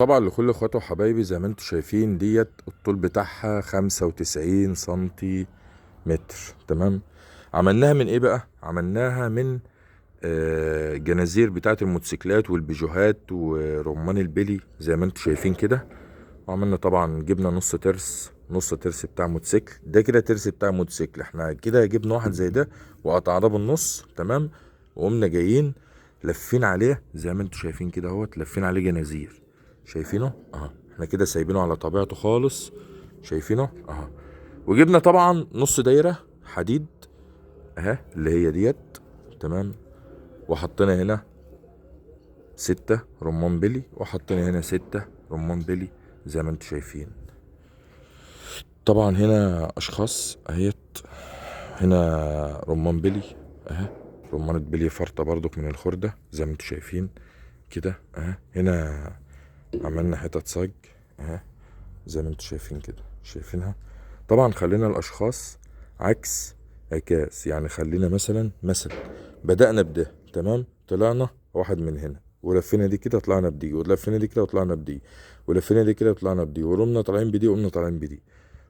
طبعا لكل اخواتي وحبايبي، زي ما انتم شايفين ديت الطول بتاعها 95 سنتي متر. تمام. عملناها من ايه بقى؟ عملناها من جنازير بتاعه الموتوسيكلات والبيجوهات ورمان البلي زي ما انتم شايفين كده. وعملنا طبعا جبنا نص ترس، نص ترس بتاع موتوسيكل، ده كده ترس بتاع موتوسيكل. احنا كده جبنا واحد زي ده وقطعناه بالنص. تمام. وقمنا جايين لفين عليه زي ما انتم شايفين كده اهوت، لفين عليه جنازير، شايفينه اهو. احنا كده سايبينه على طبيعته خالص، شايفينه اهو. وجبنا طبعا نص دايرة حديد اهي اللي هي ديت. تمام. وحطينا هنا 6 رمان بلي، وحطينا هنا 6 رمان بلي زي ما انتم شايفين. طبعا هنا اشخاص اهيت، هنا رمان بلي اهي، رمانة بلي فرطة برضك من الخردة زي ما انتم شايفين كده اهي. هنا عملنا حتت صاج اهي زي ما انتم شايفين كده، شايفينها. طبعا خلينا الاشخاص عكس عكاس، يعني خلينا مثلا بدأنا بده، تمام، طلعنا واحد من هنا ولفينا دي كده طلعنا بدي، ولفينا دي كده وطلعنا بدي، ولفينا دي كده وطلعنا بدي، ورمنا طالعين بدي، وقمنا طالعين بدي،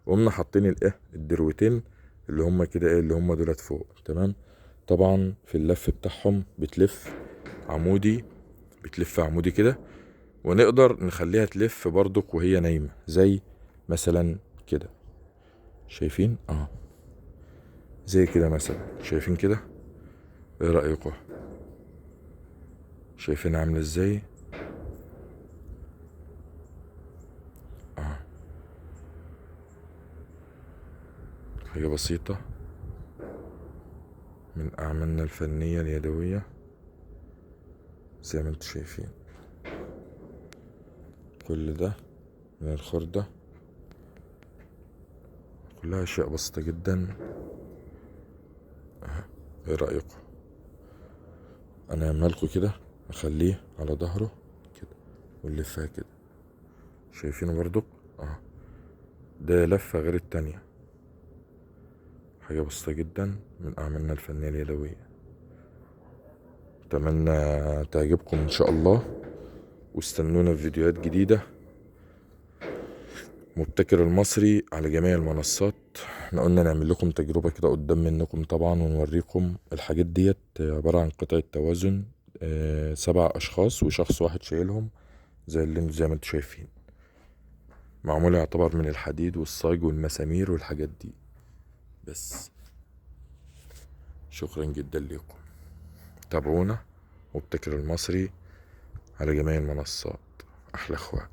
وقمنا حاطين الايه الدروتين اللي هم كده ايه اللي هم دولت فوق. تمام. طبعا في اللف بتاعهم بتلف عمودي، بتلف عمودي كده، ونقدر نخليها تلف برضك وهي نايمة زي مثلا كده، شايفين زي كده مثلا، شايفين كده. ايه رأيكم؟ شايفين عاملة ازاي؟ حاجة بسيطة من أعمالنا الفنية اليدوية زي ما انتم شايفين. كل ده من الخردة، كلها أشياء بسيطة جدا. ايه رأيكم؟ أنا هعملكوا كده، أخليه على ظهره كده ونلفها كده، شايفينه برضك؟ ده لفة غير التانية. حاجة بسيطة جدا من أعمالنا الفنية اليدوية. أتمنى تعجبكم إن شاء الله، واستنونا في فيديوهات جديدة. مبتكر المصري على جميع المنصات. احنا قلنا نعمل لكم تجربة كده قدام منكم طبعا، ونوريكم الحاجات ديت. عبارة عن قطعة توازن، 7 أشخاص وشخص واحد شايلهم زي ما انتم شايفين. معمولة يعتبر من الحديد والصاج والمسامير والحاجات دي. بس شكرا جدا لكم، تابعونا مبتكر المصري على جميع المنصات. أحلى إخوات.